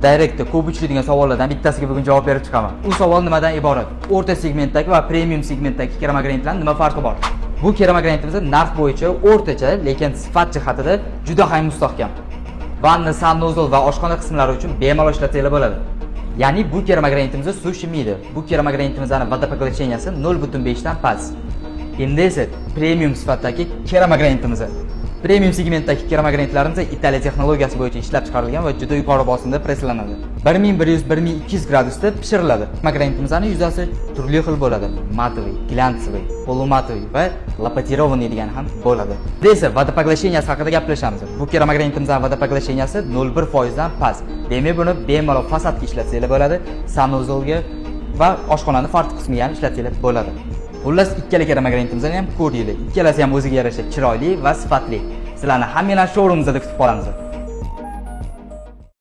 Direktda ko'p uchraydigan savollardan bittasiga bugun javob berib chiqaman. U savol nimadan iborat? O'rta segmentdagi va premium segmentdagi keramogranitlarning nima farqi bor? Bu keramogranitimiz narx bo'yicha o'rtacha, lekin sifat jihatida juda ham mustahkam. Vanna, санузел va oshxona qismlari uchun bemalol ishlatsanglar bo'ladi. Ya'ni bu keramogranitimizda suv shimmaydi. Bu keramogranitimizning водопоглощения si 0.5 dan past. Endi esa premium sifatdagi keramogranitimiz. Premium segmentdagi keramogranitlarimiz Italiya texnologiyasi bo'yicha ishlab chiqarilgan va juda yuqori bosimda presslanadi. 1100-1200 gradusda pishiriladi. Keramogranitimizning yuzasi turli xil bo'ladi. Матовый, глянцевый, полуматовый va лаппотированный degan ham bo'ladi. Endi esa водопоглощения si haqida gaplashamiz. Bu keramogranitimizning водопоглощения si 0.1% dan past. Demak, buni bemalol fasadga ishlatsanglar bo'ladi, санузел ga va oshxonani farq qismiga ham ishlatsanglar bo'ladi. Xullas, ikkala keramogranitimizni ham ko'rdinglar. Ikkalasi ham o'ziga yarasha chiroyli va sifatli. Sizlarni hammanglarni showroomimizda kutib qolamiz.